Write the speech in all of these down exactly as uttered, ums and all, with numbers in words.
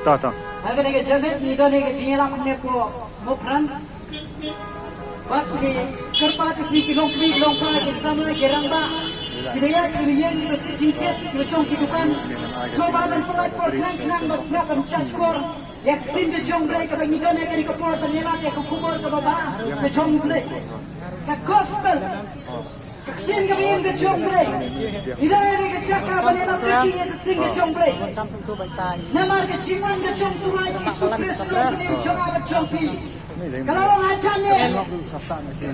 To, to. Ha kane ka janmiet ngi don ïa ka jingïalap hangne hapoh Mawphrang. Bad ngi kyrpad ïa phi ki longkmie ki longpa ki samla ki rangbah, kiba ïaid kiba ïeng, kiba jingkit, kiba shong ki dukan. Sngewbha ban pynlait por khnang khnang ba sngap ban shahshkor ïa ka ktien ka jong U Blei kaba ngi don ha kane ka por ban ïalap ïa ka khubor kaba bha ka jong U Blei, ka gospel. Ka ktien kaba im ka jong U Blei. Ngi don ha kane ka jaka ban ïalap ïa ka ktien ka jong U Blei. Namar ka jingwan ka jong U Trai Jisu Khrist, U Nongpynim jong nga bad jong phi, ka la long hajan eh.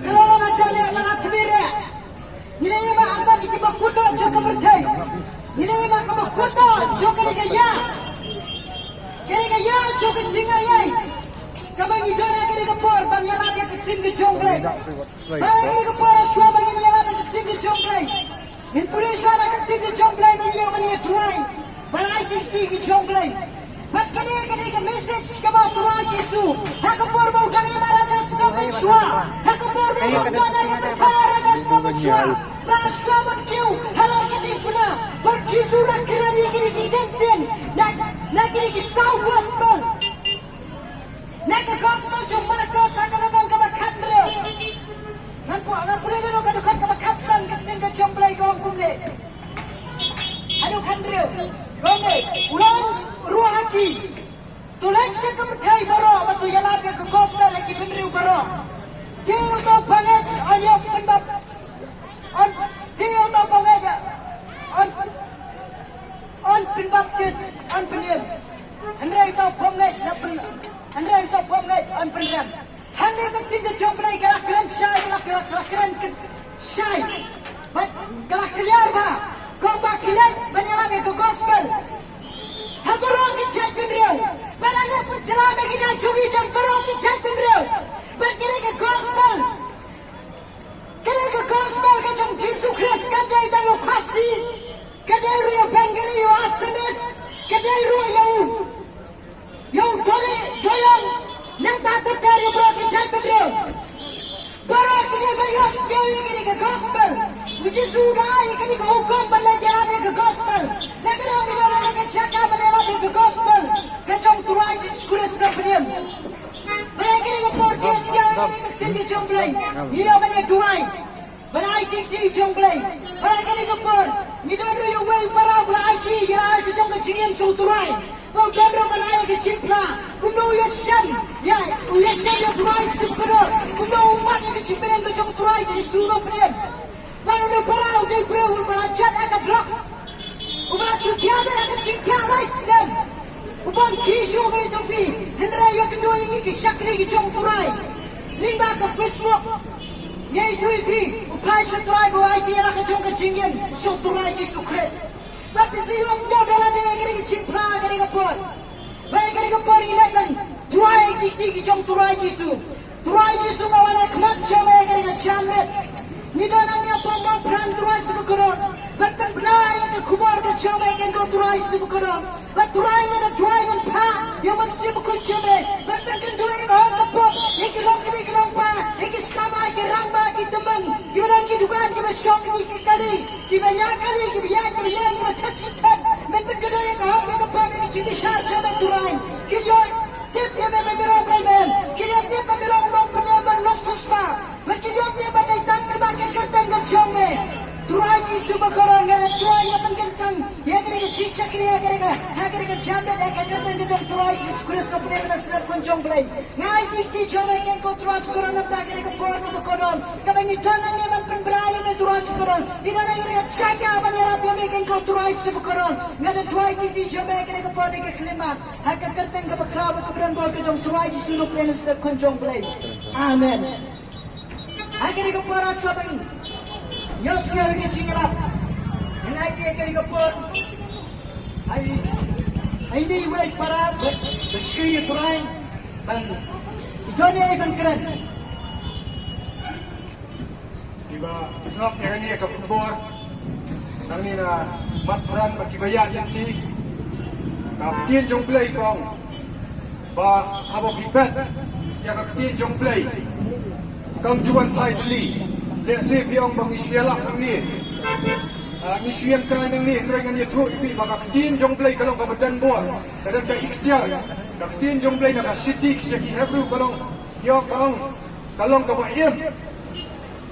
Ka la long hajan eh, ka la thmih eh. Ngi la ïa ba artat ïa kiba kut noh jong ka pyrthei. Ngi la ïa ba kaba kut noh jong kane ka ïa, kane ka ïa jong ka jingaiei. Kaba ngi don ha kane ka por ban ïalap ïa ka ktien ka jong U Blei. Ba ha kane ka por, shuwa ba ngin ïalap ïa ka ktien ka jong U Blei, ngin pule shuwa na ka ktien ka jong U Blei, ngin ïoh ban ïa duwai ban ai jingkti ki jong U Blei. Bad kane, kane ka message kaba U Trai Jisu, ha ka por ba u dang im, Raja sngewbha shuwa. Ha ka por ba u dang don ha ka pyrthei, Raja sngewbha shuwa. Ba shuwa ban kiew halor ka diengphna, ba u Jisu u la kren ïa kine ki kyntien na, na kine ki saw gospel. Na ka gospel jong u Markos ha ka lynnong kaba khathynriew. Ngan pu-, ngan pule na ka dkhot kaba khatsan, ka ktien ka jong U Blei ka ong kumne. Haduh khathynriew. Ka ong kumne, u la ong ruh ha ki: To leit sha ka pyrthei baroh bad to ïalap ïa ka gospel ha ki bynriew baroh. Te uto uba ngeit un ïoh pynbap-, un, te uto uba ngeit un, un pynbaptis, un pynim. Hynrei uto uba ngeit la pyn-, hynrei uto uba ngeit un pynrem. Hangne ka ktien ka jong U Blei ka la kren shai, ka la, ka la, ka la kren shai. Bad ka la clear bha. Kumba ki leit ban ïalap ïa ka gospel ha baroh ki jaitbynriew. Bad hangne ha pynjlan ïa kine ki jong ngi don baroh ki jaitbynriew. Bad kane ka gospel, kane ka gospel ka jong U Jisu Khrist kam dei tang ïa u Khasi. Ka dei ruh ïa u Bengali, ïa u Assamese. Ka dei ruh ïa u, ïa u Doli, Doyong, nangta ter ter ïa baroh ki jaitbynriew. Baroh kine ba ïohsngew ïa kane ka gospel. U Jisu u da ai ïa kane ka hukum ban leit ïalap ïa ka gospel. Lada ngi don ha ka jaka ban ïalap ïa ka gospel ka jong U Trai Jisu Khrist, U Nongpynim. Ba ha kane ka por ki ïohsngew ïa kane ka ktien ka jong U Blei, ngi ïoh ban ïa duwai ban ai ïa ka ktien jong U Blei. Ba ha kane ka por ngi don ruh ïa uwei u para uba la aiti ïa la ka jong ka jingim sha U Trai. Ba u don ruh ban ai ïa ka jingphla kumno u ïashem, ïa, u ïashem ïa U Trai Jisu Khrist, kumno u mad ïa ka jingpynim ka jong U Trai Jisu, U Nongpynim. Bad une u para u dei u briew uba la jot ïa ka drugs, uba la shu thiah beit ha ka jingthiah lai snem, uba ym kiew shuh, nga ïathuh ïa phi. Hynrei ïakynduh ïa ngi ki shakri ki jong U Trai lyngba ka Facebook. Nga ïathuh ïa phi, u phai sha U Trai ba u aiti ïa la ka jong ka jingim sha U Trai Jisu Khrist. Bad phi sa ïohsngew da lade ïa kane ka jingphla ha kane ka por. Ba ha kane ka por ngi leit ban duwai ïa ki kti ki jong U Trai Jisu. Trai Jisu, nga wan ha khmat jong me ha kane ka janmiet. Ngi don hangne hapoh Mawphrang, Trai Jisu bakordor, ban pynbna ïa ka khubor ka jong me ha kane ko, Trai Jisu bakordor. Bad Trai, nga da duwai ban phah ïa u Mynsiem Bakhuid jong me ban pynkynduh ïa ka hok ka pop, ïa ki longkmie ki longpa, ïa ki samla, ïa ki rangbah, ïa ki tymmen, kiba don ki dukan, kiba shong, ïa ki kali, kiba ñiah kali, kiba ïaid, kiba ïeng, kiba thet shi thet. Men pynkynduh ïa ka hok ïa ka pop, ïa ka jingbishar jong me, Trai. Ki ïoh tip ïa me, me long Blei, men ki ïoh tip ba me long u nongpynim bad u nongsiewspah. Men ki ïoh tip ba dei tang namar ka kyrteng ka jong me. Trai Jisu bakordor, nga da duwai, nga pynkyntang ïa kane ka jingshakri ha kane ka, ha kane ka janmiet ha ka kyrteng ka jong U Trai Jisu Khrist, U Nongpynim Nasaret, Khun jong U Blei. Nga ai ki kti jong me ha kane ko, Trai Jisu bakordor, namar kane ka por, Trai bakordor, kaba ngi don hangne ban pynbna ïa me, Trai Jisu bakordor. Ngi don ha kane ka jaka ban ïalap ïa me ha kane ko, Trai Jisu bakordor. Nga da duwai ïa ki kti jong me ha kane ka por, ha kane ka khyllipmat, ha ka kyrteng kaba khraw bad kaba don bor ka jong U Trai Jisu, U Nongpynim Nasaret, Khun jong U Blei. Amen. Ha kane ka por, shuwa ban ïohsngew ïa ka jingïalap, ngan ai ïa kane ka por ha i, ha ine iwei i para ba, ba shakri ïa U Trai ban, i don ei ban kren. Kiba sngap ïa kane ka khubor nangne na Mawphrang bad kiba ïaid lynti. Ka ktien jong U Blei ka ong ba haba phi bet ïa ka ktien jong U Blei, kam ju wan phai tylli. Lehse phi ong ba ngi shu ïalap hangne. Ngi shu ïeng trai nangne, hynrei ngan ïathuh ïa phi ba ka ktien jong U Blei ka long kaba don bor, ka don ka iktiar. Ka ktien jong U Blei na ka shithi sha ki Hebru ka long, ïa ka long, ka long kaba im,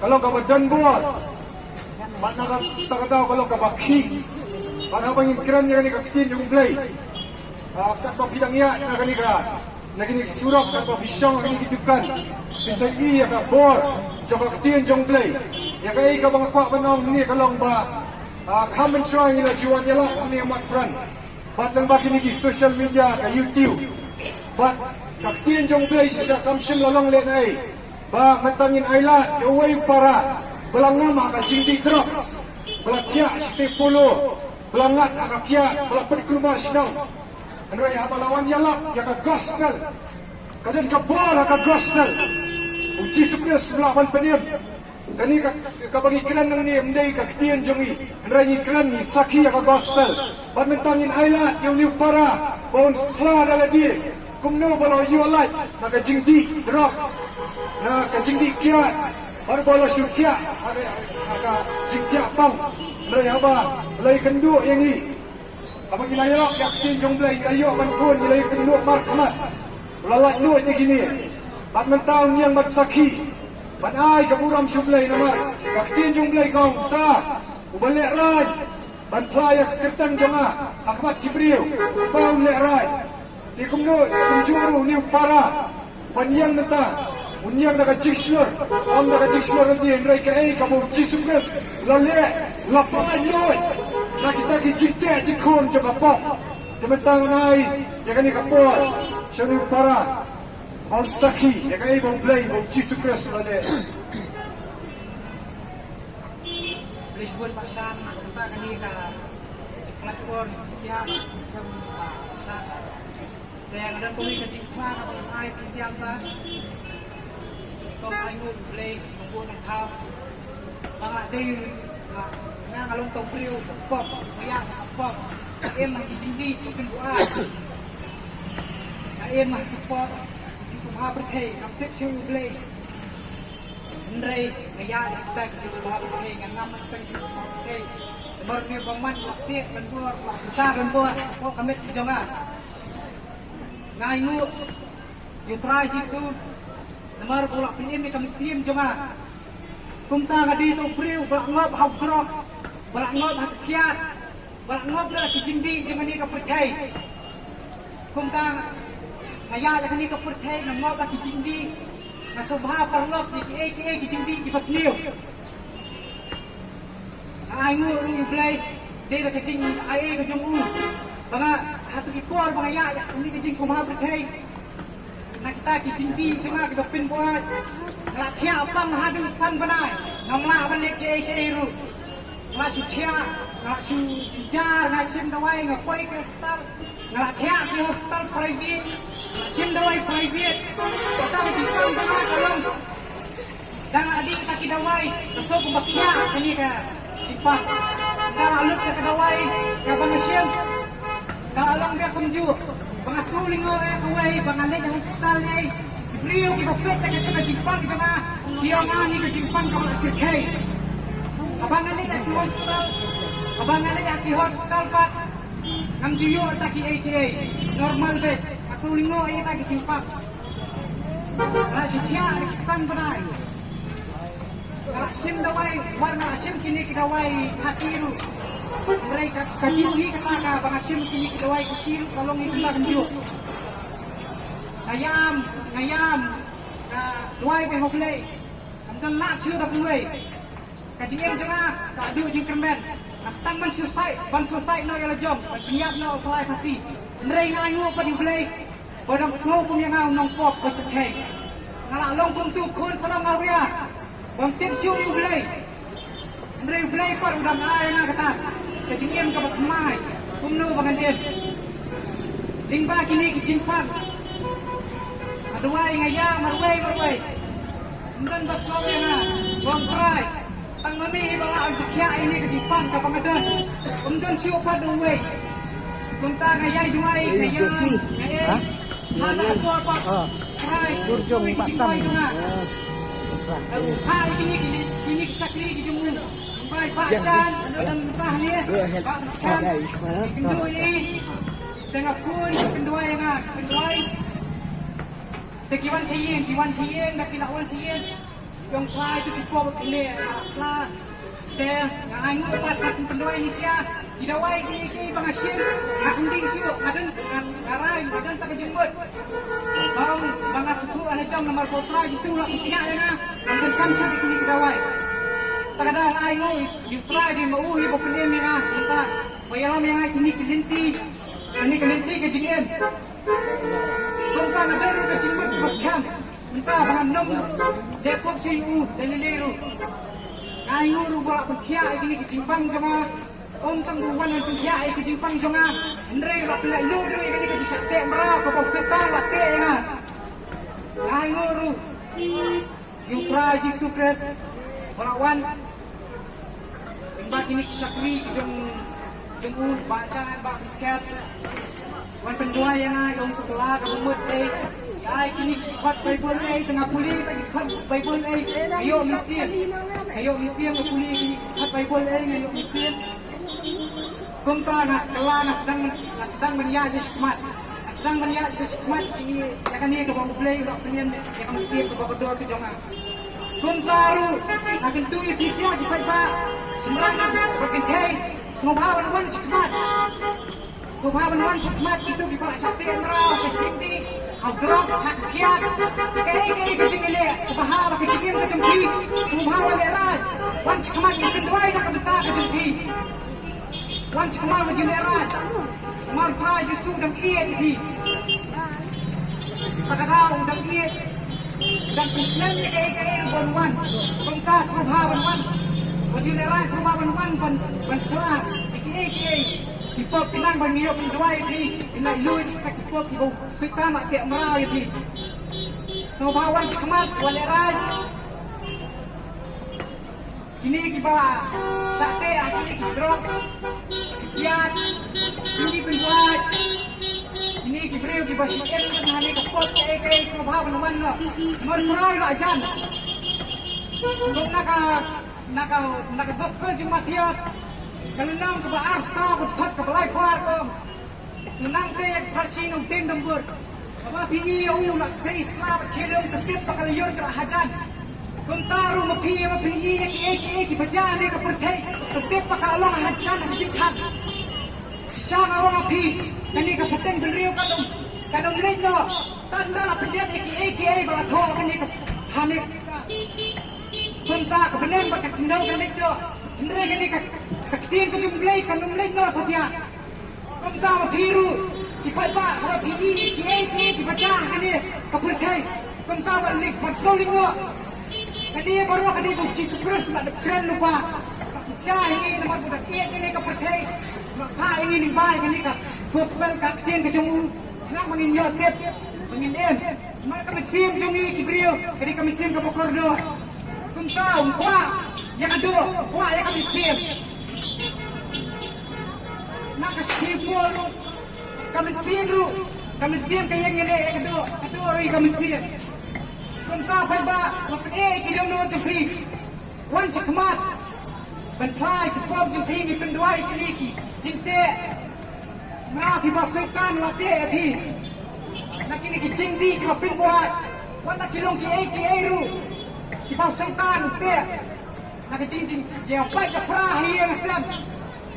ka long kaba don bor. Bad na kata ka daw ka long kaba khih. Bad haba ngin kren ïa kane ka ktien jong U Blei, ah, katba phi dang ïaid na kane ka, na kine ki surok, katba phi shong ha kine ki dukan, phin sa ïohi ïa ka bor jong ka ktien jong U Blei. Ïa kaei kaba nga kwah ban ong hangne ka long ba, ah, kham mynshuwa ngi la ju wan ïalap hangne ha Motphran. Bad lyngba kine ki social media, ka YouTube, bad ka ktien jong U Blei shisha kam shym la long lehnohei. Ba mynta ngin ailad ïa uwei u para ba la ngam ha ka jingdih drugs, ba la thiah shatei polo, ba la ngat ha ka kiad, ba la pynkulmar shnong. Hynrei haba la wan ïalap ïa ka gospel, ka don ka bor ha ka gospel. U Jisu Khrist u la wan pynim. Kane ka, kaba ngi kren nangne ym dei ka ktien jong ngi, hynrei ngi kren, ngi sakhi ïa ka gospel. Bad mynta ngin ailad ïa une u para ba un phla da lade kumno ba la ïoh lait na ka jingdih drugs, na ka jingdih kiad, bad ba la shu thiah ha ka, ha ka jingthiah pang. Hynrei haba la ïakynduh ïa ngi, haba ngi la ïalap ïa ka ktien jong U Blei, ngi la ïoh ban bun, ngi la ïakynduh markhmat. U la laitluid ïa kine. Bad mynta un ïeng ban sakhi, ban ai ka burom sha U Blei namar ka ktien jong U Blei ka ong, uta uba lehraiñ ban phla ïa ka kyrteng jong nga ha khmat ki briew, uba un lehraiñ. Te kumno, kumjuh ruh une u para ban ïeng mynta, un ïeng da ka jingshlur, ym da ka jingshlur lynti, hynrei kaei kaba U Jisu Khrist u la leh, u la pyllait lut na kita ki jingteh jingkhun jong ka pop. Te mynta ngan ai ïa kane ka por sha une u para ba un sakhi ïa kaei ba U Blei, ba U Jisu Khrist u la leh. Blei shibun Pastor, mynta kane ka platform sha Pastor. Te nga don kawei ka jingphla kaba ngan ai ïa ki siang ta. Kong ai nguh U Blei, kong buh nongthaw. Ba nga dei, nga, nga long tang briew pop, nga ïa pop. Im ha ki jingdih, ki pynbuaid. Nga im ha ki pop, ki jingkhuslai pyrthei, ngam tip shuh U Blei. Hynrei nga ïa ïa kita ki jingkhuslai pyrthei, nga ngam ïa kita ki jingkhuslai pyrthei. Namar une u bymman u la teh ban bor, u la shisha ban bor, hapoh ka met ka jong nga. Nga ai nguh ïa U Trai Jisu, namar ba u la pynim ïa ka mynsiem jong nga. Kumta nga dei tang u briew ba la ngop ha u grok, ba la ngop ha ka kiad, ba la ngop da ki jingdih jong kane ka pyrthei. Kumta nga ïaid ha kane ka pyrthei, nga ngop da ki jingdih, nga sngewbha paralok ïa kiei kiei ki jingdih kiba sniew. Nga ai nguh ruh ïa U Blei, dei da ka jingaiei ka jong u ba nga, ha tu ki por ba nga ïaid ha kane ka jingsngewbha pyrthei, na kita ki jingdih jong nga kiba pynbuaid, nga la thiah pang haduh san bnai, ngam lah ban leit shaei shaei ruh. Nga la shu thiah, nga la shu jynjar, nga shim dawai, nga poi ki hospital, nga la thiah ki hospital private, nga la shim dawai private. Kata ka jingpang jong nga ka long, dang la dih kita ki dawai, ka shu kumba khiah kane ka jingpang. Nga la lut ïa ka dawai kaba nga shim, ka la long beit kumjuh. Ba nga shu lyngngoh ïa kawei, ba nga leit hospital ïa ki briew kiba peit ïa kata ka jingpang jong nga, ki ong nga kane ka jingpang kaba la shyrkhei. Haba nga leit ïa ki hospital, haba nga leit ïa ki hospital pat, ngam ju ïoh ta kiei kiei, normal beit. Nga shu lyngngoh ïa kita ki jingpang. Nga la shu thiah da ki san bnai. Nga la shim dawai, wat nga la shim kine ki dawai Khasi ruh. Hynrei ka, ka jong ngi kata ka ba nga shim kine ki dawai Khasi ruh ka long ïa u lang juh. Nga ïam, nga ïam, nga duwai beit ha U Blei. Ngam don lah shuh da kawei. Ka jingim jong nga ka haduh jingkyrmen. Nga sdang ban suicide, ban suicide noh ïa la jong, ban pynïap noh ïa u Trai Khasi. Hynrei nga ainguh pat ïa U Blei ba u dang sngew kum ïa nga u nongpop ba shyrkhei. Nga la long kum utu u khun sarong awria bym tip shuh ïa U Blei. Hynrei U Blei pat u dang ai ïa nga kata ka jingim kaba thymmai kumno ba ngan im. Lyngba kine ki jingpang, nga duwai, nga ïam marwei marwei. Ym don ba sngew ïa nga, ong Trai. Tang ma me hi ba lah ban pynkhiah ïa kane ka jingpang kaba nga don. Ym don shuh pat uwei. Kumta nga ïai duwai, nga ïam, nga ïai. Ha kata ka por pat, Trai, pynjong ba sam jong nga. Nga phah ïa kine, kine, kine ki shakri ki jong u. Ym Ba shan, ano dang ba ni. Ba shan. Kynduh ni. Tengah pun kynduh nga, kynduh. Te ki wan sha ïing, ki wan sha ïing, da ki la wan sha ïing. Jong Trai tu ki pop ki le, la. Te nga ai nguh pat ka syn kynduh ni sia. Ki dawai ki ki ba nga shim. Nga kynduh shu, nga dang, nga rai, nga dang ta ka jingmut. Bang, bang nga sukhu ana jong namar ko Trai Jisu la pynkhia ïa nga. Nga donkam sha kine ki dawai. Ta ka dang ai nguh ïa u Trai dei ma u hi ba pynim ïa nga. Mynta ba ïalam ïa nga kine ki lynti. Kine ki lynti ka jingim. Kumta nga don ruh ka jingmut ba skhem. Mynta ba nga nym dei kup sha u dei lei lei ruh. Nga ai nguh ruh ba la pynkhiah ïa kine ki jingpang jong nga. Ym tang ba u wan ban pynkhiah ïa ki jingpang jong nga, hynrei la pynlait lut ruh ïa kane ka jingshah teh mraw kaba u Soitan la teh ïa nga. Nga ai nguh ruh ïa u Trai Jisu Khrist ba la wan lyngba kine ki shakri ki jong, jong u, Bah Shan, Bah Bisket. Wan pynduwai ïa nga ïa u, to kylla ka bamut ei. Ïa ai kine ki khot Baibl ei, te nga pule ïa ki khot Baibl ei. Nga ïoh mynsiem. Nga ïoh mynsiem, nga pule ïa ki khot Baibl ei, nga ïoh mynsiem. Kumta nga kylla, nga sdang, nga sdang ban ïaid shakhmat. Nga sdang ban ïaid shakhmat ïa kane kaba U Blei u la pynïeng ïa ka mynsiem kaba kordor ka jong nga. Kumta ruh nga kyntu ïa phi sha ki paidbah, shynrang bad kynthei, sngewbha ban wan shakhmat. Sngewbha ban wan shakhmat, kito kiba la shah teh mraw, ka jingdih, ha u drok, ha ka kiad, kaei kaei ka jingïaleh kaba ha ba ka jingim ka jong phi. Sngewbha wan lehrain, wan shakhmat, ngi pynduwai na ka bynta ka jong phi. Wan shakhmat, wan jingïalehrain. Namar Trai Jisu u dang ïeit ïa phi. Kata ka daw u dang ïeit, u dang pynsngew ïa kaei kaei ruh ban wan. Kumta sngewbha ban wan. Wan jingïalehrain, sngewbha ban wan ban, ban kylla ïa kaei kaei. Ki pop ki nang ban ïoh pynduwai ïa phi, pynlait lut ïa kita ki pop kiba u Soitan la teh mraw ïa phi. Sngewbha wan shakhmat, wan lehrain. Kine kiba shah teh ha kine ki drok, ki kiad, kine ki pynduwai, kine ki briew kiba shim im ha kane ka pop kaei kaei, sngewbha ban wan noh. Namar Trai la jan. Kum na ka, na ka, na ka gospel jong u Mathaios, ka lynnong kaba arsaw, ka dkhot kaba laiphew ar ka ong. Nangta ïa ka pharshi nongtei nongbud, haba phi ïohi ïa u la sei sla bad khie lum, to tip ba ka la ïoh ka la hajan. Kumta ruh ma phi, haba phi ïohi ïa kiei kiei kiba jia ha kane ka pyrthei, to tip ba ka la long hajan ha ka jingkhan. Shisha nga ong ha phi, kane ka pateng bynriew kan ym, kan ym leit noh. Tang da la pyndep ïa kiei kiei ba la thoh ha kane ka, ha kane ka. Kumta ka bneng bad ka khyndew kan leit noh. Hynrei kane ka, ka ktien ka jong U Blei kan ym leit noh satia. Kumta ma phi ruh ki paidbah, haba phi ïohi ïa kiei kiei kiba jia ha kane ka pyrthei, kumta wat leit, wat sngewlyngngoh. Kane baroh ka dei ba U Jisu Khrist u la dep kren lypa. Shisha hi ngi namar ba u dang ïeit ïa kane ka pyrthei, u la phah ïa ngi lyngba ïa kane ka gospel, ka ktien ka jong u, khnang ba ngin ïoh tip, ba ngin im. Namar ka mynsiem jong ngi ki briew ka dei ka mynsiem kaba kordor. Kumta u kwah ïa ka doh, u kwah ïa ka mynsiem. Na ka shithi u Paul ruh, ka mynsiem ruh, ka mynsiem ka ïeng ïaleh ïa ka doh, ka doh ruh ïa ka mynsiem. Kumta paidbah, wat pyneh ïa ki dohnud jong phi. Wan shakhmat ban phla ïa ki pop jong phi, ngi pynduwai ïa kine ki jingteh mraw kiba u Soitan u la teh ïa phi. Na kine ki jingdih kiba pynbuaid, wat la ki long kiei kiei ruh kiba u Soitan u teh. Na ka jing, jing, jingïapait ka phra ha ïing ha sem.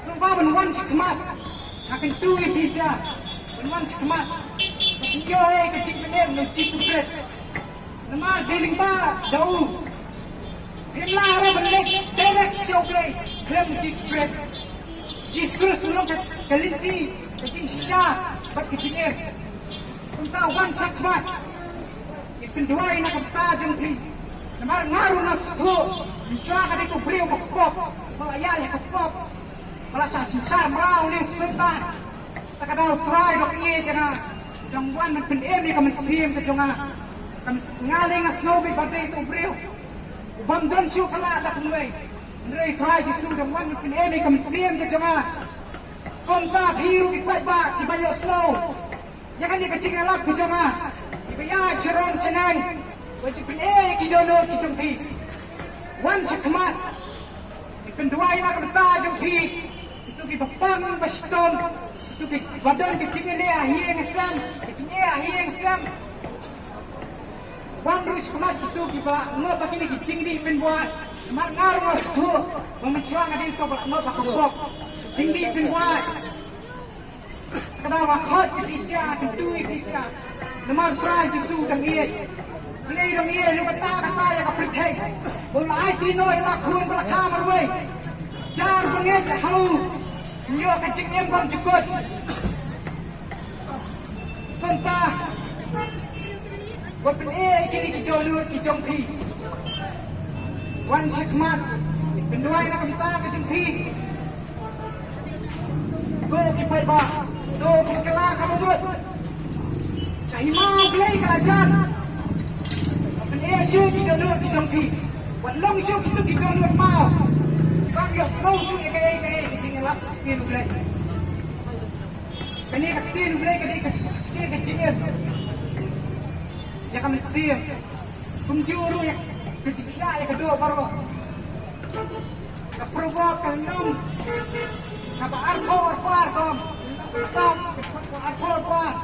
Sngewbha ban wan shakhmat. Nga kyntu ïa phi sha ban wan shakhmat, ban ïoh ïa ka jingpynim na U Jisu Khrist. Namar dei lyngba da u. Phim lah ruh ban leit direct sha U Blei khlem U Jisu Khrist. U Jisu Khrist u long ka, ka lynti, ka jingshisha bad ka jingim. Kumta wan shakhmat. Ngi pynduwai na ka bynta jong phi. Namar nga ruh nga sngewthuh, mynshuwa nga dei u briew ba pop, ba la ïaid ha ka pop, ba la shah synshar mraw ne Soitan. Ta ka daw Trai u dang ïeit ïa nga, u dang wan ban pynim ïa ka mynsiem ka jong nga. Ka myns-, nga lei nga sngew beit ba dei u briew u bym don shuh ka lad da kumwei. Hynrei Trai Jisu u dang wan ban pynim ïa ka mynsiem ka jong nga. Kumta phi ruh ki paidbah kiba ïohsngew ïa kane ka jingïalap ka jong nga, kiba ïaid sharum shaneng, wat ju pyni ïa ki dohnud ki jong phi. Wan shakhmat. Ngi Pynduwai na ka bynta jong phi, kito kiba pang ba shitom, kito kiba don ka jingïaleh ha ïing ha sem, ka jingeh ha ïing ha sem. Wan ruh shakhmat kito kiba ngop ha kine ki jingdih pynbuaid. Namar nga ruh nga sngewthuh ba mynshuwa nga dei uto ba la ngop ha ka pop. Jingdih pynbuaid. Ka daw ba khot ïa phi sha, kyntu ïa phi sha. Namar u Trai Jisu u dang ïeit. U Blei u dang ïeit, u kata kata ïa ka pyrthei. Ba u la aiti noh ïa u la khun ba la kha marwei. Jar bangeit ha u. Ïoh ka jingim bymjukut. Kumta. Wat pyneh ïa kine ki dohnud ki jong phi. Wan shakhmat. Pynduwai na ka bynta ka jong phi. Ko ki paidbah, to pynkylla ka bamut. Ka hima U Blei ka la jan. Pyneh shuh ki dohnud ki jong phi. Wat long shuh kito ki dohnud maw. Kam ïohsngew shuh ïa kaei kaei ka jingïalap ka ktien U Blei. Kane ka ktien U Blei ka dei ka ktien ka jingim ïa ka mynsiem. Kumjuh ruh ïa ka jingkhiah ïa ka doh baroh. Ka Proverb ka lynnong kaba arphew arphew ar, ka Salm arphew arphew ar.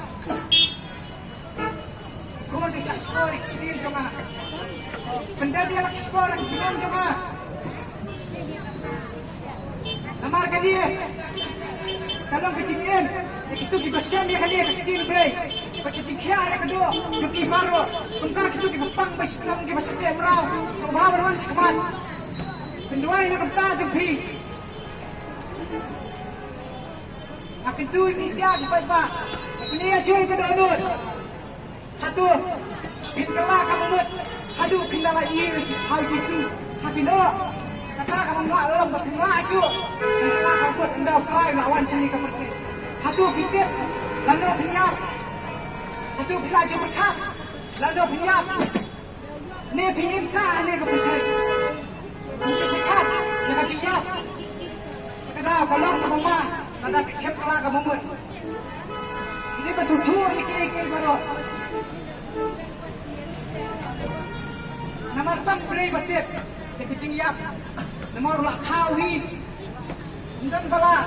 Khun, to shah shkor ïa ka ktien jong nga. Pyndep ïa la ka shkor ïa ka jingim jong nga. Namar kane ka long ka jingim ïa kito kiba shem ïa kane ka ktien Blei. Bad ka jingkhiah ïa ka doh jong ki baroh. Kumta kito kiba pang ba shitom, kiba shah teh mraw, sngewbha ban wan shakhmat. Pynduwai na ka bynta jong phi. Nga kyntu ïa phi sha ki paidbah. Pyneh shuh ïa ka dohnud. Hato phin kylla ka bamut haduh phin da la ïohi ha u Jisu ha ki noh? Kata kaba nga ong ba phin lah shuh. Phin kylla ka bamut ynda u Trai u la wan shane ka pyrthei. Hato phi tip lano phin ïap? Hato phi la ju pyrkhat lano phin ïap? Ne phi im sah ha kane ka pyrthei? Phi pyrkhat ïa ka jingïap? Ka daw ka long kaba ma lada phi khlem kylla ka bamut. Phi dei ban sngewthuh ïa kiei kiei baroh. Namar tang U Blei ba tip ïa ka jingïap. Namar u la khaw hi. Ym don ba lah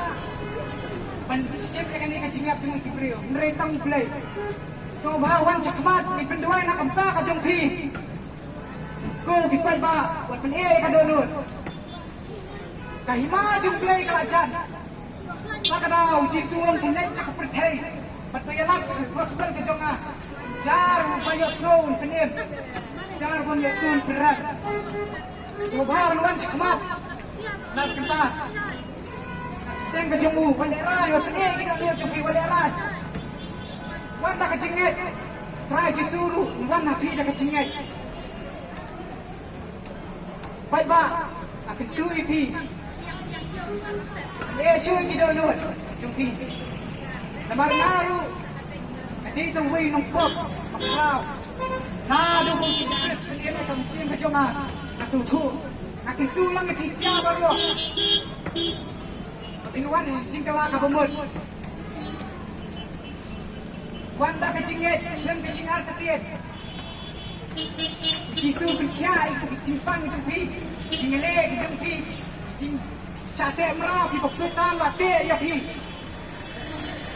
ban shim ïa kane ka jingïap jong ki briew, hynrei tang U Blei. Sngewbha wan shakhmat, ngi pynduwai na ka bynta ka jong phi. Ko ki paidbah, wat pyneh ïa ka dohnud. Ka hima jong U Blei ka la jan. Ba ka daw u Jisu u ong phin leit sha ka pyrthei bad to ïalap ïa ka gospel ka jong nga. Jar uba ïohsngew un pynim, jar uba ym ïohsngew un pynrem. Sngewbha ban wan shakhmat. Na ka bynta ka kyrteng ka jong u, wat lehraiñ, wat pyneh ïa ki dohnud jong phi, wat lehraiñ. Wan da ka jingngeit. Trai Jisu ruh u wan ha phi da ka jingngeit. Paidbah, nga kyntu ïa phi, pyneh shuh ïa ki dohnud jong phi. Namar nga ruh nga dei tang uwei u nongpop ba khraw. Naduh ba u Jisu Khrist u pynïaid ïa ka mynsiem ka jong nga, nga sngewthuh. Nga kyntu lang ïa phi sha baroh ba phin wan sha ka jingkylla kaba mut. Wan da ka jingngeit, khlem ka jingartatien. U Jisu u pynkhiah ïa ki jingpang ki jong phi, ki jingïaleh ki jong phi, ki jingshah teh mraw kiba u Soitan u la teh ïa phi.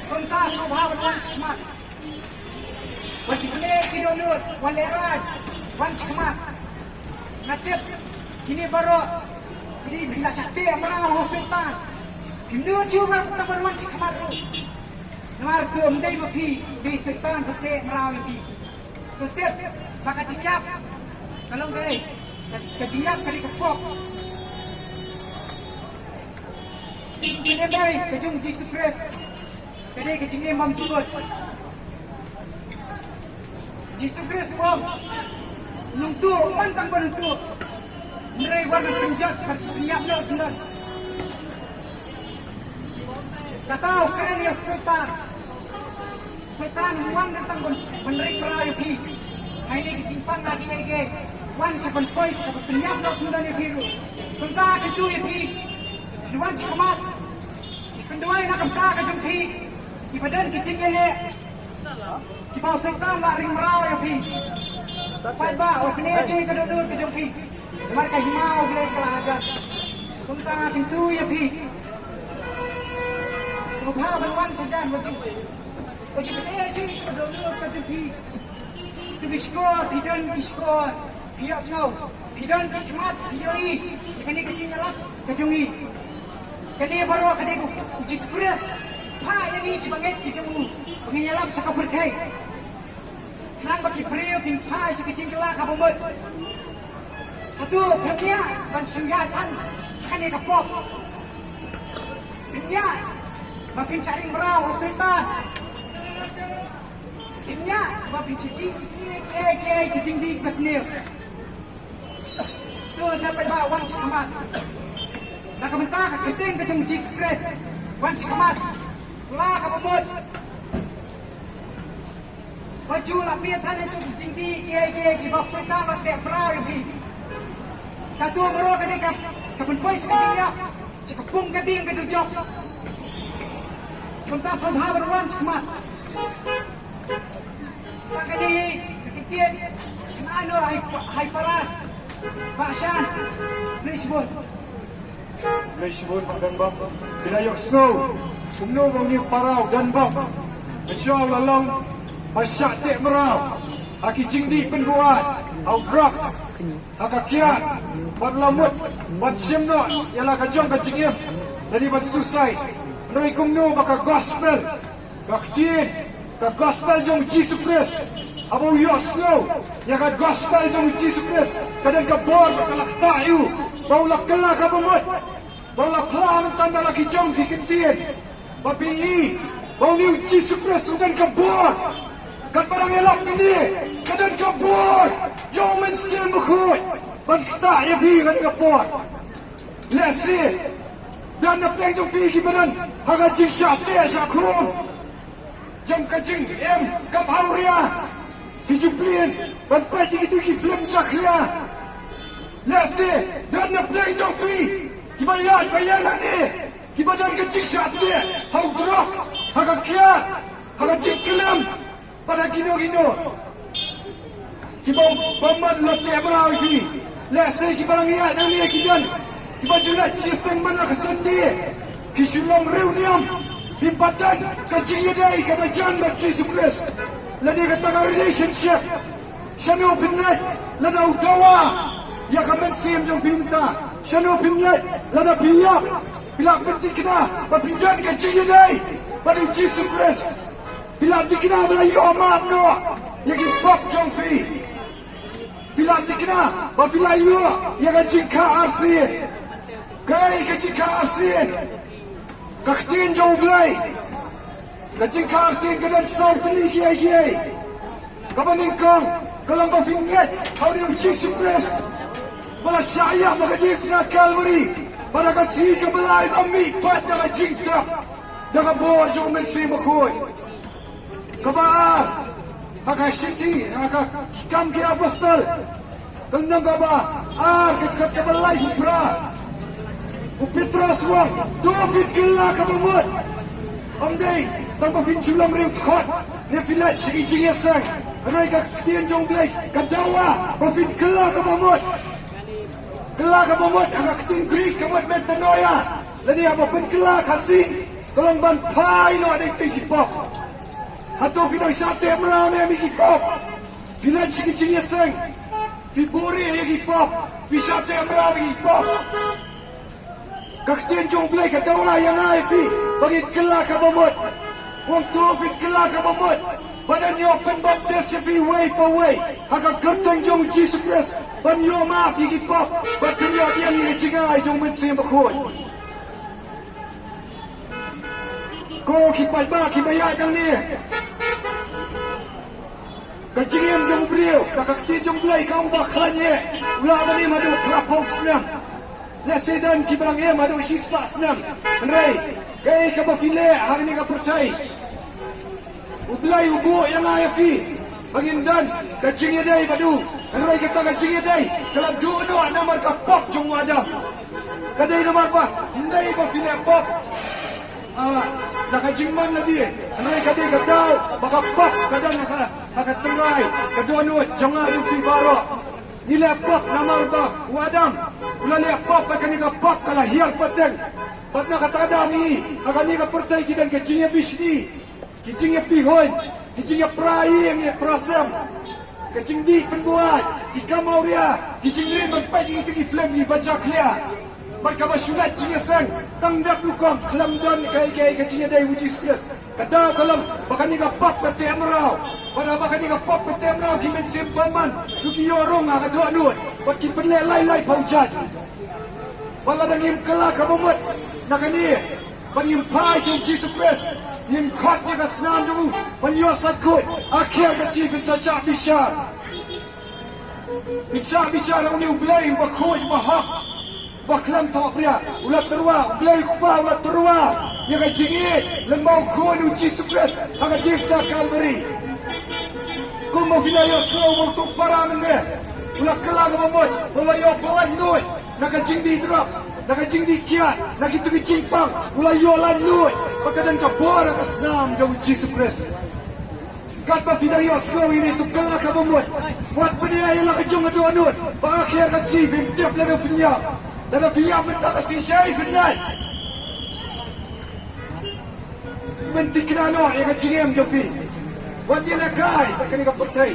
Kumta sngewbha ban wan shakhmat. Wan sha pyneh ki dohnud, wan lehraiñ, wan shakhmat. Nga tip kine baroh phi dei phi la shah teh mraw ha u Soitan. Phim nud shuh ban wan shakhmat ruh. Namar to ym dei ma phi, dei u Soitan uba teh mraw ïa phi. To tip ba ka jingïap ka long kaei? Ka, ka jingïap ka dei ka pop. Ka jingim ka jong u Jisu Khrist ka dei ka jingim bymjukut. Jisu Khrist u ong, nongtuh, ym ban tang ban nongtuh, hynrei wan ban pynjot, ban pynïap noh u syndon. Kata u kren ïa u Soitan. Soitan, ym wan tang ban, ban ring mraw ïa phi ha kine ki jingpang kiei kiei. Wan sha ban poi sha ban pynïap noh u syndon ïa phi ruh. Kumta kyntu ïa phi, wan shakhmat. Pynduwai na ka bynta ka jong phi. Kiba don ki jingïaleh, kiba u Soitan u la ring mraw ïa phi. Paidbah, wat pyneh shuh ïa ka dohnud ka jong phi. Namar ka hima U Blei ka la hajan. Kumta nga kyntu ïa phi, to pha ban wan sha jan wadu. Ko ju kane ju ko download ka ju phi. To phi shkor phi don ki shkor, phi ïohsngew, phi don ki khmat phi ïohi ïa kane ka jingïalap ka jong ngi. Kane baroh kane ko U Jisu Khrist pha ïa ngi kiba ngeit ki jong u ba ngin ïalap sha ka pyrthei. Khnang ba ki briew kin phai sha ka jingkylla kaba mut. Hato phim ïa ban shim ïa than kane ka pop? Phim ïa ba phin shah ring mraw ha Soitan? Phim ïa ba phin shah ring kiei kiei ki jingdih basniew? To sa peit ba wan shakhmat. Na ka bynta ka kyrteng ka jong U Jisu Khrist, wan shakhmat. Kylla kaba mut. Ba ju la pynïathan ïa ki jingdih kiei kiei kiba Soitan la teh mraw ïa phi. Kato baroh kane ka, ka pynpoi sha ka jingïap, sha ka pung ka ding ka dujok. Kumta sngewbha ban wan shakhmat. Ba kane ka ktien kan ai noh ha i, ha i para Bah Shan. Please, bud. Khublei shibun Bah Donbok. Phi la ïohsngew kumno ba une u para u Donbok mynshuwa u la long ba shah teh mraw ha ki jingdih pynbuaid, ha u drugs, ha ka kiad, bad la mut ban shim noh ïa la ka jong ka jingim lane ban suicide. Hynrei kumno ba ka gospel, ka ktien, ka gospel jong U Jisu Khrist, haba u ïohsngew ïa ka gospel jong U Jisu Khrist, ka don ka bor bad ka la ktah ïa u ba u la kylla kaba mut, ba u la phla mynta na la ki jong ki ktien. Ba phi i ba une U Jisu Khrist u don ka bor. Katba dang ïalap kine, ka don ka bor jong U Mynsiem Bakhuid ban ktah ïa phi ha kane ka por. Lehse don na pdeng jong phi kiba don ha ka jingshah teh shah khum jong ka jingim kam awria. Phi ju plie ban peit ïa kito ki film jakhlia. Lehse don na pdeng jong phi kiba ïaid ba ïeng hangne, kiba don ka jingshah teh ha u drugs, ha ka kiad, ha ka jingkylliang, bad ha kino kino. Kiba u bymman la teh mraw ïa phi. Lehse kiba la ngiat nangne ki don kiba ju leit jingïaseng man la ka Sunday. Ki shu long riewniam. Phim pat don ka jingïadei kaba jan bad Jisu Khrist, lane kata ka relationship. Shano phin leit lada u dawa ïa ka mynsiem jong phi mynta? Shano phin leit lada phi ïap? Phi la pynthikna ba phi don ka jingïadei bad U Jisu Khrist. Phi la thikna ba la ïoh map noh ïa ki pop jong phi. Phi la thikna ba phi la ïoh ïa ka jingkha arsien. Kaei ka jingkha arsien? Ka ktien jong U Blei. Ka jingkha arsien ka don saw tylli kiei kiei. Kaba nyngkong ka long ba phin ngeit ha une U Jisu Khrist ba la shah ïap ha ka diengphna Kalbari, bad ha ka sngi kaba lai ba mihpat da ka jingtap da ka bor jong U Mynsiem Bakhuid. Kaba ar, ha ka shithi, ha ka Ki Kam ki Apostol, ka lynnong kaba ar, ka dkhot kaba laiphew phra, u Petros u ong, to phin kylla kaba mut. Ym dei tang ba phin shu long riewdkhot ne phi leit sha ki jingïaseng. Hynrei ka ktien jong U Blei ka dawa ba phin kylla kaba mut. Kylla kaba mut ha ka ktien Greek ka mut metanoia. Lane haba pynkylla Khasi ka long ban phai noh ïa ki pop. Hato phi dang shah teh mraw ne em ïa ki pop? Phi leit sha ki jingïaseng, phi buhrieh ïa ki pop, phi shah teh mraw ïa ki pop. Ka ktien jong U Blei ka dawa ïa nga ïa phi ba ngin kylla kaba mut. U ong to phin kylla kaba mut, bad yn ïoh pynbaptis ïa phi uwei pa uwei ha ka kyrteng jong U Jisu Khrist, ban ïoh map ïa ki pop, bad phin ïoh ïeng ïa ka jingai jong U Mynsiem Bakhuid. Ko ki paidbah kiba ïaid nangne, ka jingim jong u briew da ka ktien jong U Blei ka ong ba khlaiñ eh u lah ban im haduh phra phew snem. Lehse don kiba dang im haduh shispah snem. Hynrei kaei kaba phi leh hangne ha ka pyrthei? U Blei u buh ïa nga ïa phi ba ngin don ka jingïadei bad u. Hynrei kata ka jingïadei ka la duh noh namar ka pop jong u Adam. Ka dei namar ba ym dei ba phi leh pop, ah, da ka jingman lade, hynrei ka dei ka daw ba ka pop ka don ha ka, ha ka tynrai ka dohnud jong nga jong phi baroh. Ngi leh pop namar ba u Adam u la leh pop, bad kane ka pop ka la hiar pateng. Bad na kata ka daw ngi, ha kane ka pyrthei ki don ka jingïabishni, ki jingïapihuiñ, ki jingïapra ïing ïapra sem, ka jingdih pynbuaid, ki kam awria, ki jingrit ban peit ïa kito ki film kiba jakhlia. Bad kaba shu lait jingïaseng tang dap rukom, khlem don kaei kaei ka jingïadei u Jisu Khrist. Ka daw ka long ba kane ka pop ka teh mraw. Bad haba kane ka pop ka teh mraw, ki mynsiem bymman ruh ki ïoh rung ha ka dohnud, bad ki pynleh lailai pha u jait. Bad lada ngim kylla kaba mut na kane, ba ngim phai sha u Jisu Khrist, ngim khot ïa ka snam jong u ban ïoh sait khuid, akher ka sngi phin sa shah bishar. Phin shah bishar ïa une u Blei uba khuid, uba hok, uba khlem thohbria. U la tyrwa, u Blei u Kpa u la tyrwa ïa ka jingïeit lyngba u Khun u Jisu Khrist ha ka diengphna Kalbari. Kumba phi la ïohsngew ba uto u para mynne u la kylla kaba mut, u la ïoh ba laitluid na ka jingdih drugs, na ka jingdih kiad, na kito ki jingpang, u la ïoh laitluid bad ka don ka bor ha ka snam jong u Jisu Khrist. Katba phi dang ïohsngew ïa kine, to kylla kaba mut. Wat pynïaid ïa la ka jong ka dohnud ba akher ka sngi phim tip lada phin ïap. Lada phi ïap mynta ka sngi, shaei phin leit? Pynthikna noh ïa ka jingim jong phi. Wat ïalehkai bad kane ka pyrthei.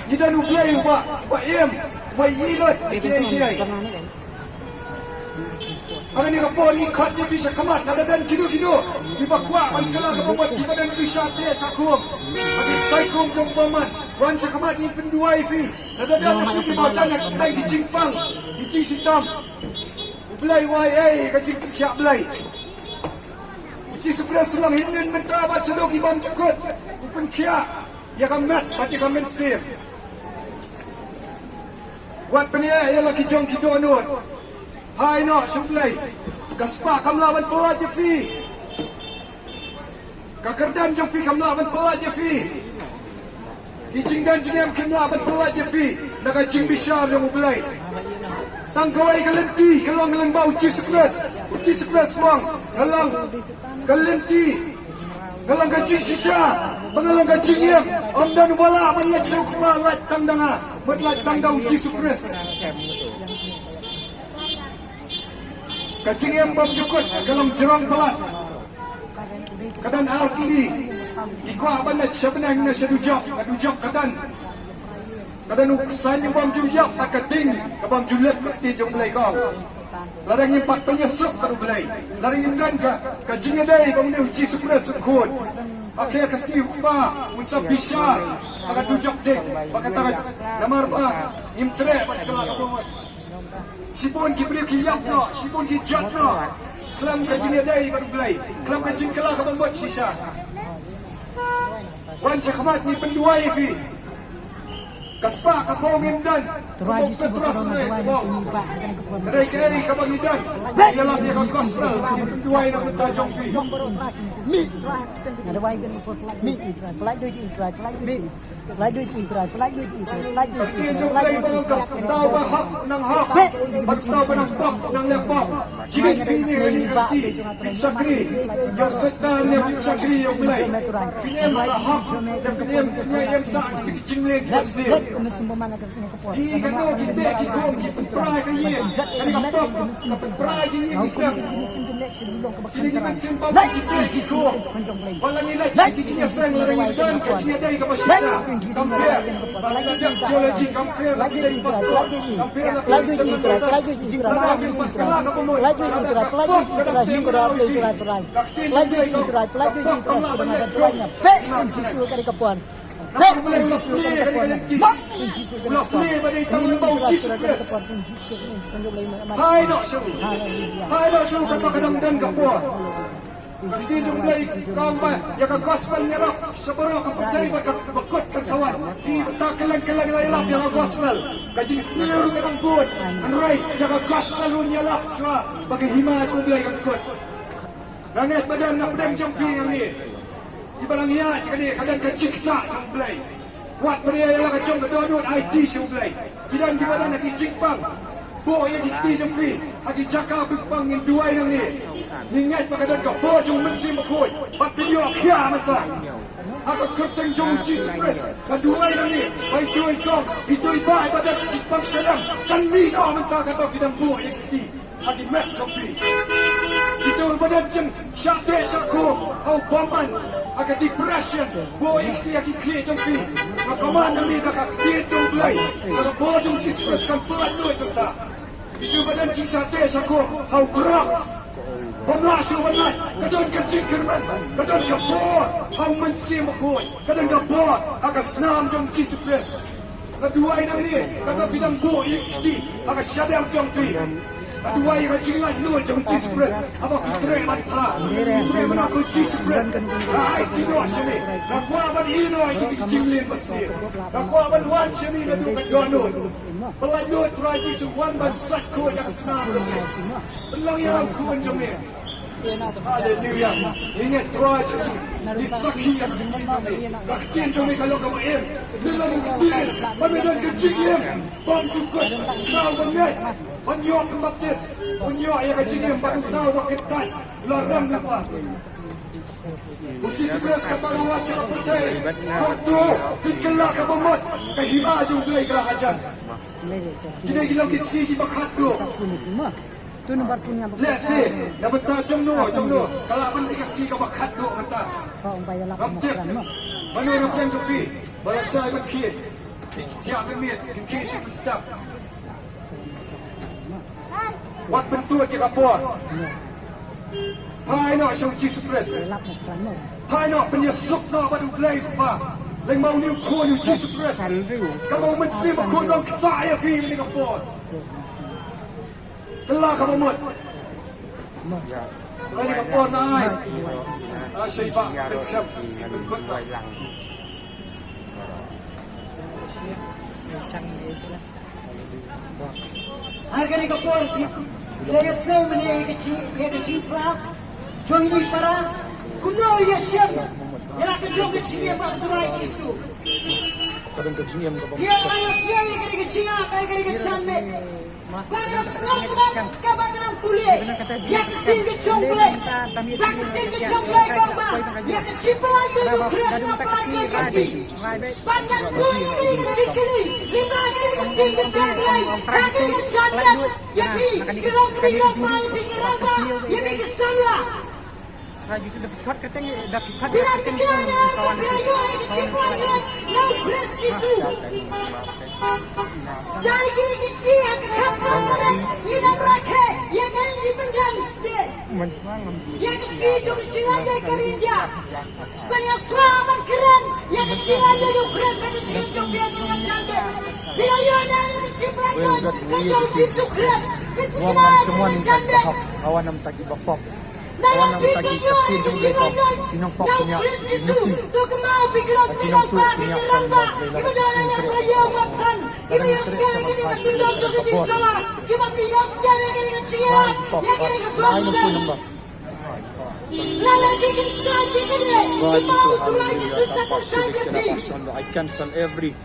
Ngi don u Blei uba, uba im, uba ïehnoh ïa kiei kiei. Ha kane ka por ngi khot ïa phi shakhmat, lada don kino kino kiba kwah ban kylla kaba mut, kiba don ki shatei shakhmat ha ki shaikhmat jong u bymman, wan shakhmat, ngin pynduwai ïa phi. Lada don na phi kiba don na ki jingpang, ki jingshitom, u Blei u ai ei ka jingpynkhiah Blei. U Jisu Khrist u long hynnin mynta bad shaduh ki bymjukut, u pynkhiah ïa ka met bad ïa ka mynsiem. Wat pynïaid ïa la ki jong ki dohnud. Phai noh sha u Blei. Ka spah kam lah ban pyllait ïa phi. Ka kyrdan jong phi kam lah ban pyllait ïa phi. Ki jingdon jingem kim lah ban pyllait ïa phi na ka jingbishar jong u Blei. Tang kawei ka lynti ka long lyngba u Jisu Khrist. U Jisu Khrist u ong, nga long ka lynti, nga long ka jingshisha, bad nga long ka jingim. Ym don uba lah ban leit sha u Kpa lait tang da nga, bad lait tang da u Jisu Khrist. Ka jingim bymjukut ka long jrong palat. Ka don ar tylli. Ngi kwah ban leit sha bneng ne sha dujok, ka dujok ka don. Ka don u saiñ u bym ju ïap bad ka ding ka bym ju lip, ka ktien jong u Blei ka ong. Lada ngim pat pynïasuk bad u Blei, lada ngim don ka, ka jingïadei bad une u Jisu Khrist u Khun, akher ka sngi u Kpa un sa bishar ha ka dujok ding. Bad kata ka, namar ba ngim treh ban kylla kaba mut. Shibun ki briew ki ïap noh, shibun ki jot noh khlem ka jingïadei bad u Blei, khlem ka jingkylla kaba mut shisha. Wan shakhmat, ngi pynduwai ïa phi. Ka spah ka phew ngim don. Trai Jisu, ka trai, ka dei kaei kaba ngi don. Ïalap ïa ka gospel, ngi pynduwai na ka bynta jong phi. Mi. Ka dei kaei kaba ngi don. Ka ktien jong u Blei ba ong, ka tau ba hok nang hok, bad ka tau ba nang pop nang leh pop. Jingim phi ne ka sngi, phin shakri ïa u Soitan ne phin shakri ïa u Blei? Phin im ha ka hok ne phin im, phin ïa im sha ki jingleh kiba sniew? Ki katno ki teh ki khum ki pynpra ïa ka ïing, kane ka pop ka pynpra ïa ka ïing ki sem. Kine ki mynsiem pop ki teh ki khum. Wat la ngi leit sha ki jingïaseng, lada ngi don ka jingïadei kaba shisha, kam pher ba la dep theology, kam pher ba la dep pastor, kam pher ba la dep pastor. Ka jingpynpra ka pop ka dang ka pop ka dang pher. Ka ktien jong u Blei ka ong, ka pop kam lah ban leh briew. Namar u Blei u la plie ïa kane ka lynti. U la plie ba dei tang lyngba u Jisu Khrist. Phai noh sha u. Phai noh sha u katba ka dang don ka por. Ka ktien jong u Blei ka ong ba ïa ka gospel ngi ïalap sha baroh ka pyrthei bad ka, ba kut kan sa wan. Phi bata kylleng kylleng la ïalap ïa ka gospel. Ka jingsniew ruh ka dang bun. Hynrei ïa ka gospel ruh ngi ïalap shuwa ba ka hima jong u Blei kan kut. Nga ngeit ba don na pdeng jong phi nangne kiba la ngiat ïa kane, ka don ka jingktah jong u Blei. Wat pynïaid ïa la ka jong ka dohnud, aiti sha u Blei. Ki don kiba don ha ki jingpang, buh ïa ki kti jong phi ha ki jaka pang, ngin duwai nangne. Ngi ngeit ba ka don ka bor jong u Mynsiem Bakhuid bad phin ïoh khia mynta. Ha ka kyrteng jong u Jisu Khrist, nga duwai nangne ba ito i kong, ito i bah ba dang jingpang shadem, kan mih noh mynta katba phi dang buh ïa ki kti ha ki met jong phi. Ito ba dang jingshah teh shah khum, ha u bymman, ha ka depression, buh ïa ki kti ha ki khlieh jong phi. Nga command nangne da ka ktien jong U Blei, da ka bor jong u Jisu Khrist kan pyllait lut mynta. Ito ba dang jingshah teh shah khum ha u drugs, bym lah shuh ban lait, ka don ka jingkyrmen, ka don ka bor ha u Mynsiem Bakhuid, ka don ka bor ha ka snam jong u Jisu Khrist. Nga duwai nangne, katba phi dang buh ïa ki kti ha ka shadem jong phi, nga duwai ïa ka jinglaitluid jong u Jisu Khrist. Haba phi treh ban phla, phi treh ban ong ko Jisu Khrist, nga aiti noh shane, nga kwah ban ïeh noh ïa ki jingleh basniew, nga kwah ban wan shane naduh ka dohnud. Pyllait lut Trai Jisu, wan ban sait khuid ïa ka snam jong me. Pynlong ïa u khun jong me. Haleluya. Ngi ngeit Trai Jisu, ngi sakhi ïa ka ktien jong me. Ka ktien jong me ka long kaba im. Me long u ktien ba me don ka jingim bymjukut. Uta uba ngeit ban ïoh pynbaptis, un ïoh ïa ka jingim, bad uta uba kyntait u la rem lypa. U Jisu Khrist, katba u la wan sha ka pyrthei, hato phi kylla kaba mut ka hima jong U Blei ka la hajan? Kine ki long ki sngi kiba khatduh. Lehse na bynta jong no jong no ka lah ban dei ka sngi kaba khatduh mynta. Ngam tip mano na pdeng jong phi ba la shai ban khie. Phi thiah pynmiet, phi khie shi pynstep. Wat pyntud ïa ka por. Phai noh sha u Jisu Khrist. Phai noh, pynïasuk noh bad U Blei Kpa. Lem ma une u Khun u Jisu Khrist. Kaba u Mynsiem Bakhuid u ktah ïa phi ha kane ka por. Kylla kaba mut. Ha kane ka por nga ai, ah, sha i Bah Prince Kham, pynkut noh. Ha kane ka por, phi la ïohsngew mynne ïa ka jing, ïa ka jingphla jong i para. Kumno ïa shem ïa la ka jong ka jingim bad u Trai Jisu. Ka don ka jingim kaba, ïa, ïohsngew ïa kane ka jingim, ïa kane ka jingim. Ba nga sngewthuh kaba nga nang pule ïa ka ktien ka jong U Blei. Ba ka ktien ka jong U Blei ka ong ba ïa ka jingpynlait ïa u Khrist, nga pynlait ïa phi. Ba nga pule ïa kane ka jingkylli lyngba kane ka ktien ka jong U Blei, ka ktien ka jong U Blei. Ïa phi ki long kmie, ïa phi ki rangbah, ïa phi ki samla. Trai Jisu, da phi khot kyrteng, da phi khot kyrteng, phi la kyrteng, phi la ïoh ïa ka jingpynlait na u Khrist Jisu. Dei kine ki sngi ha ka kyrteng jong U Blei ngi dang rakhe ïa ka Independence Day. Ïa ka sngi jong ka jinglong ka ri India. Ko ïa kwah ban kren ïa ka jinglong ka ri India, ka jingim jong phi ha kane ka janmiet. Phi la ïoh ïa ka jingpynlait ka jong u Jisu Khrist. Phi la ïoh ïa ka jingpynlait. Awan nam taki ba pop. Wan nang tagi ka ktien jong U Blei, ki nongpop ki ïa, ki nongpop ki ïa, ki nongpop ki ïa, ki nongpop ki ïa. I cancel every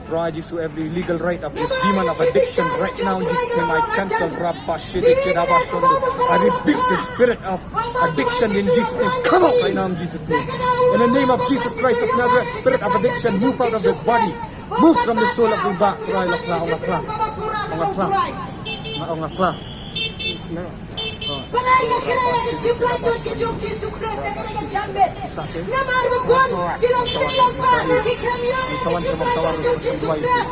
Trai Jisu, every illegal right of this demon of addiction right now in Jesus' name. I cancel. Rabba shede keda bashondo. I rebuke the spirit of addiction in Jesus' name. Come out right now in Jesus' name. In the name of Jesus Christ of Nazareth, spirit of addiction, move out of the body. Move from the soul of the body. Trai, la kla, la kla. La kla. La kla. Balei nga kren ïa ka jingpynlait ka jong u Jisu Khrist ïa kane ka janmiet? Namar ba bun ki long kmie long kpa, ki khlem ïoh ïa ka jingpynlait ka jong u Jisu Khrist.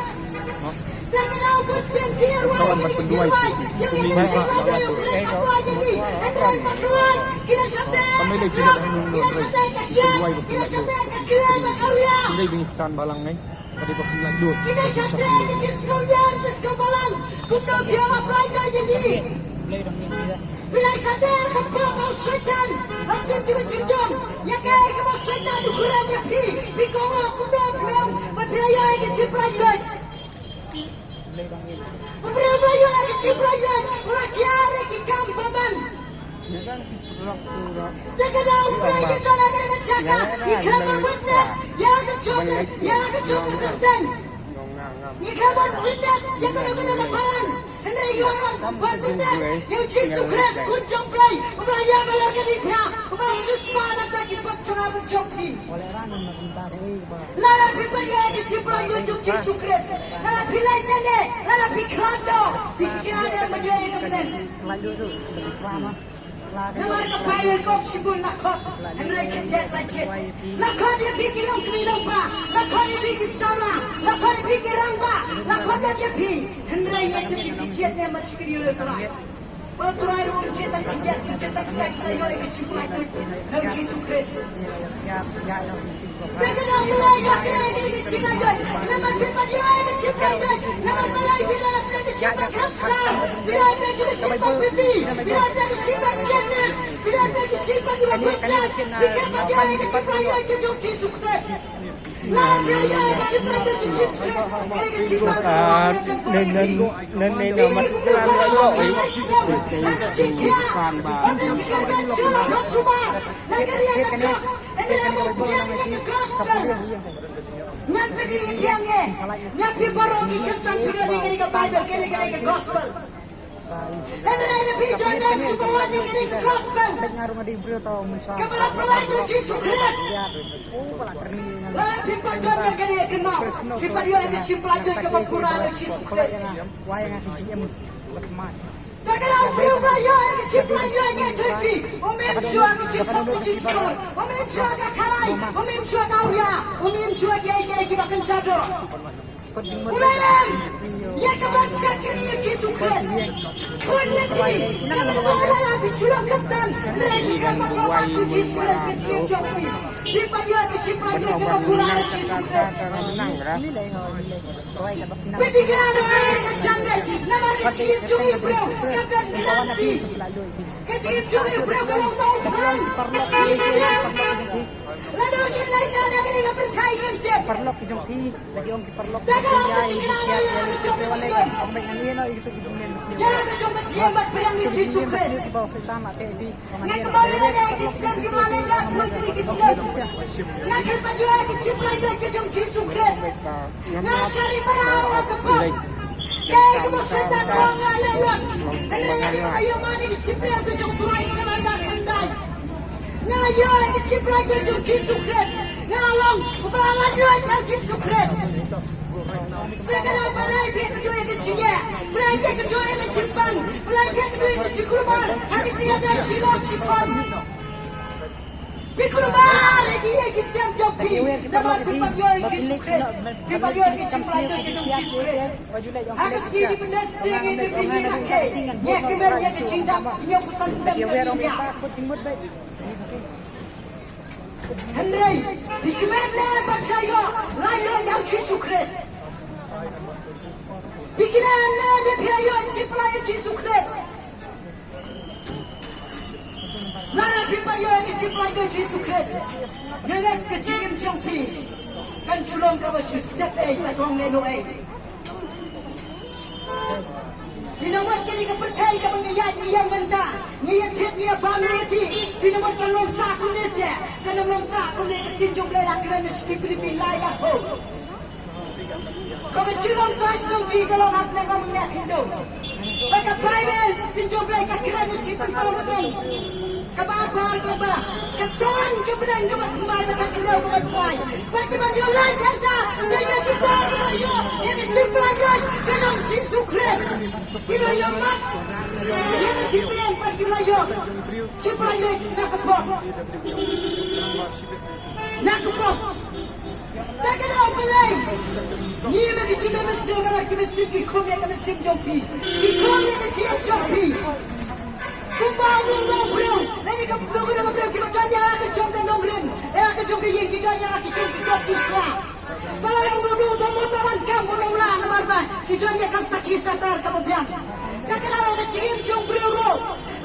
Te ka dei bun sien ki ïa rwai ïa ka jingpynlait ïa ka jingpynlait ka jong u Khrist. Hynrei bakla ki la shah teh, ki la shah teh ka kiang, ki la shah teh ka kiang bad ka riang. Ka dei ba phi la lut. Ki dei shatei ki jingsngewbha jingsngewbalang. Kumno phi ïa la prai ka ïa ni? Phi la shatei ka pop u Soitan. Lashai ki ba jingdum. Ïa kaei kaba u Soitan u kren ïa phi? Phi kohnguh kumno phi ong ba phi la ïoh ïa ka jingpynlait? Ba phi la ïoh ïa ka jingpynlait? Ba la kiar ïa ki kam bymman. Te ka dei u Blei ka jong ka jaka. Ngi khlem ban witness ïa ka jong ka, ïa ka jong ka kyrteng. Ngi khlem ban witness ïa ka jong ka balang. Hynrei ïa u, wat witness ïa u Jisu Khrist, khun jong U Blei, uba la ïaid halor ka diengphna, uba la siewspah na ka bynta ki pop jong nga bad jong phi. Lada phi pat ïoh ïa ka jingpynlait jong u Jisu Khrist, lada phi lait nangne, lada phi khlad noh, phi khlad ïa ka mynta ïa ka bneng. Namar ka Baibl ka ong shibun la khot, hynrei khyndiat la jied. La khot ïa phi ki longkmie longkpa, la khot ïa phi ki samla, la khot ïa phi ki rangbah, la khot ïa phi, hynrei ïa phi ki jied ne mat shi kyndiat ïa U Trai. Ba U Trai ruh un jied tang khyndiat, un jied tang kyndiat, la ïoh ïa ka jingpynlait na u Jisu Khrist. Te ka dang pynlait ïa kane ka dei ka jingaiei. Namar phi pat ïoh ïa ka jingpynlait, namar balei phi la pynlait ka jingpynlait, phi la pynlait ka jingpynlait pipi, phi la pynlait ka jingpynlait kidneys, phi la pynlait ka jingpynlait ki ba pynlait, phi la pat ïoh ïa ka jingpynlait ka jong Jisu Khrist. La pynlait ïa ka jingpynlait ka jong Jisu Khrist, ka dei ka jingpynlait ka jong Jisu Khrist. Nen nen nen nen nen mat plan la ïoh. Ngan pyni ïa phi, ïa phi baroh ki Khristan phi don ïa kane ka Baibl, kane ka dei ka gospel. Hynrei ïa phi don ïa phi baroh ïa kane ka gospel. Kaba la pynlait da u Jisu Khrist. Lada phi pat don ïa kane ka kynnoh, phi pat ïoh ïa ka jingpynlait kaba pura na u Jisu Khrist. Te ka dei u briew ba ïoh ïa ka jingpynlait ïa ngi, te phi, um im shuwa ka jingkhop ka jingshukor, um im shuwa ka khalai, um im shuwa ka awria, um im shuwa kiei kiei kiba kynja doh. Um im ïa ka ban shakri ïa u Jisu Khrist. Khun ïa phi, ka ban ong lada phi shu long Khristan, hynrei phi khlem pat ïoh ïa u Jisu Khrist ka jingim jong phi. Phi pat ïoh ïa ka jingpynlait kaba pura na u Jisu Khrist. Phi dei ki nang na ka jingim, namar ka jingim jong u briew ka dang kynti. Ka jingim jong u briew ka long tang u phan. Lada ngin leit na kane ka pyrthei ngin tip. Paralok ki jong phi, la ki ong ki paralok ki jong phi, ïa ki jong ka jingim. Ïa ka jong ka jingim bad pyrshang ïa u Jisu Khrist. Nga kynmaw ïa ki snem ki ba la leit da khuid ki snem. Nga kynmaw ïa ki jingpynlait ka jong u Jisu Khrist. Nga shari para ha ka pop. Kaei kaba Soitan u ong nga leh lut. Hynrei nga ïoh ïa ka jingpynlait ka jong u Trai namar nga kyntait. Nga ïoh ïa ka jingpynlait ka jong u Jisu Khrist. Nga long uba la ïoh ïa u Jisu Khrist. Te ka long balei phi ka ïoh ïa ka jingeh, balei phi ka ïoh ïa ka jingpang, balei phi ka ïoh ïa ka jingkulmar ha ka jingïadei shilor shikhor. Phi kulmar ïa ki ïing ki sem jong phi namar phi pat ïoh ïa u Jisu Khrist. Phi pat ïoh ïa ka jingpynlait ka jong u Jisu Khrist. Ha ka sngi Independence Day ngin ïa phi ngin ïa kmen ïa ka jingdap, ngin ïa pyrshang sdang ka jingdap. Hynrei phi kmen ne ba phi la ïoh, la ïoh ïa u Jisu Khrist. Phi kmen ne ba phi la ïoh jingpynlait ïa u Jisu Khrist. Lada phi pat ïoh ïa ka jingpynlait ïa u Jisu Khrist, nga ngeit ka jingim jong phi kan shu long kaba shu step ei, ka dong lehnoh ei. Phi nang wad kane ka pyrthei kaba ngi ïaid ngi ïeng mynta, ngi ïathied ngi ïabam ngi ïatih. Phi nang wad kan long sah kumne seh, kan ym long sah kumne, ka ktien jong U Blei la kren na shithi Philippi lai arphew. Ko ka jinglong Trai shnong jong ngi ka long ha pdeng ka mynta khyndew. Bad ka Baibl, ka ktien jong U Blei ka kren na shi pynpaw lynnong. Kaba arphew ar ka ong ba ka son ka bneng kaba thymmai bad ka khyndew kaba thymmai. Bad kiba ïoh lait ïa kata dei kita kiba ïoh ïa ka jingpynlait ka jong u Jisu Khrist. Kiba ïoh mat ïa ka jingpynlait bad kiba ïoh jingpynlait na ka pop. Na ka pop. Te ka daw balei? Ngi ma ki jingmynsiem, namar ki mynsiem ki khum ïa ka mynsiem jong phi. Ki khum ïa ka jingim jong phi. Kumba u nongrim, lane ka briew, ka briew kiba don ïa la ka jong ka nongrim, ïa la ka jong ka ïing, ki don ïa la ki jong ki kot ki sla. Ba la long u nongrim, u nongrim, u nongrim, namar ba ki don ïa ka sakhi satar kaba biang. Te ka daw ka jingim jong u briew ruh,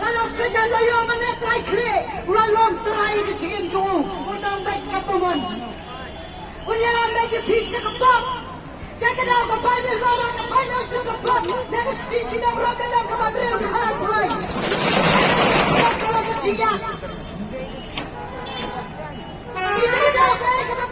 lada u Soitan u la ïoh mane trai khlieh, u la long trai ïa ka jingim jong u. U nang beit ka bymman. Un ïalam bad ki phi sha ka pop. Te ka daw ka Baibl ka ong ba ka pop, na ka jong ka pop, na ka shithi Shnong Rom ka dang kaba hynriew, dkhot arphew lai. Ka long ka jingïap. Ïa ka daw ka, ka pop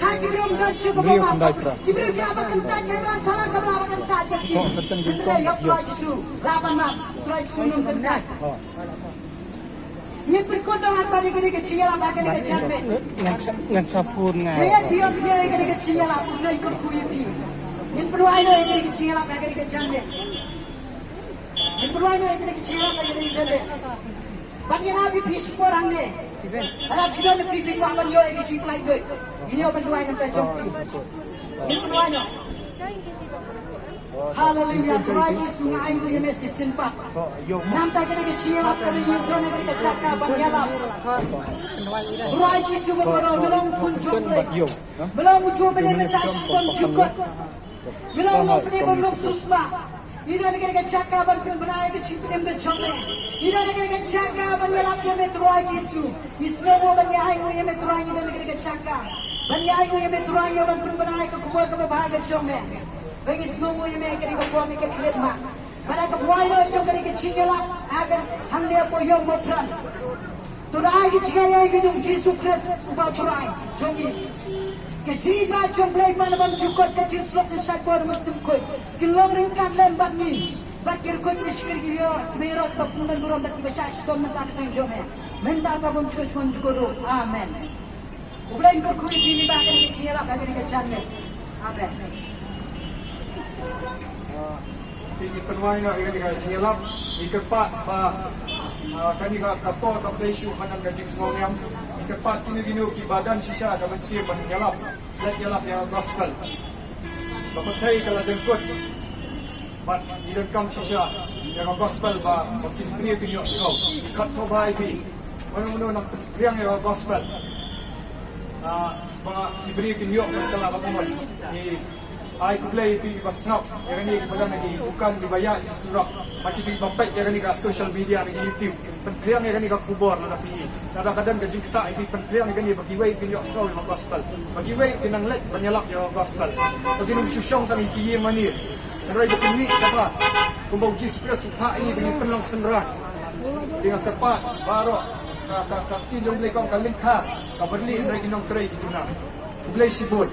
Ha ki briew ym don shuh kaba map. Ki briew ki la ban kyntait, ka Abraham Sara ka la ban kyntait ïa ki. Hynrei ïa u Trai Jisu la ban map. U Trai Jisu um kyntait. Ngin pynkut noh hangta ïa kane ka jingïalap ha kane ka janmiet. Ngan sa phone nga. Ngin ïa phi ïohsngew ïa kane ka jingïalap, u Blei un kyrkhu ïa phi. Ngin pynwai noh ïa kane ka jingïalap ha kane ka janmiet. Ngin pynwai noh ïa kane ka jingïalap ha kane ka janmiet. Ban ïa na phi phi shipor hangne. Lada phi don phi phi kwah ban ïoh ïa ka jingpynlait duh, ngin ïoh ban duwai namar jong phi. Ngin pynwai noh. Haleluya, Trai Jisu nga ainguh ïa me shisien pat. Namar kane ka jingïalap kane ngi don ha kane ka jaka ban ïalap. Trai Jisu baroh, me long u khun jong U Blei. Me long uto u bym mynta shitom jukut. Me long uno u bym long susma. Ngi don ha kane ka jaka ban pynbna ïa ka jingpynim ka jong me. Ngi don ha kane ka jaka ban ïalap ïa me Trai Jisu. Ngi sngewnguh ban ïa ainguh ïa me Trai, ngi don ha kane ka jaka ban ïa ainguh ïa me Trai, ïa ban pynbna ïa ka khubor kaba bha ka jong me. Ba ngi sngewnguh ïa me ha kane ka por ne ka khyllipmat. Bad ha ka buaid jong kane ka jingïalap ha ka hangne hapoh Ïewmawphran. To da ai ka jingaiei ka jong U Jisu Khrist uba U Trai jong ngi. Ka jingïeit jong U Blei ba bymjukut, ka jingslok jingshai bor mynsiem khuid, kin long ryngkat lem bad ngi. Bad ki riewkhuid ki shakri ki ïa ki mei rot ba kumne burom bad kiba shah shitom mynta ka ding jong me. Mynta bad bymjukut bymjukut ruh. Amen. U Blei un kyrkhu ïa phi lyngba kane ka jingïalap ha kane ka janmiet. Amen. Ah, te ngi pynwai noh ïa kane ka jingïalap, ngi kyrpad ba, ah, kane ka por kaba dei shuh ha kane ka jingsngew niam. Ngi kyrpad kino kino kiba don shisha ka mynsiem ban ïalap, leit ïalap ïa ka gospel. Ba pyrthei ka la jangkut. Bad ngi donkam shisha ïa ka gospel ba, ba kin briew kin ïohsngew. Ngi khot sngewbha ïa phi. Mano mano nang pynphriang ïa ka gospel. Ah, ba ki briew kin ïoh ban kylla ba kongsan. Ngi ai khublei ïa phi kiba sngap ïa kane, kiba don ha ki dukan, kiba ïaid ki surok, bad ki, kiba peit ïa kane ka social media ne ki YouTube. Pynphriang ïa kane ka khubor na phi. Lada ka don ka jingktah ïa phi, pynphriang ïa kane ba kiwei kin ïohsngew ïa ka gospel. Ba kiwei kin nang leit ban ïalap ïa ka gospel. Ba kin ym shu shong tang ïa ki ïing mane. Hynrei ba kin mih shabar. Kumba U Jisu Khrist u phah ïa ngi ba ngin pynlong synran. Te nga kyrpad baroh Ka, ka, ka kti jong U Blei kong ka lyngkha, ka byrli hynrei ki nongtrei ki tuna. U Blei shibun.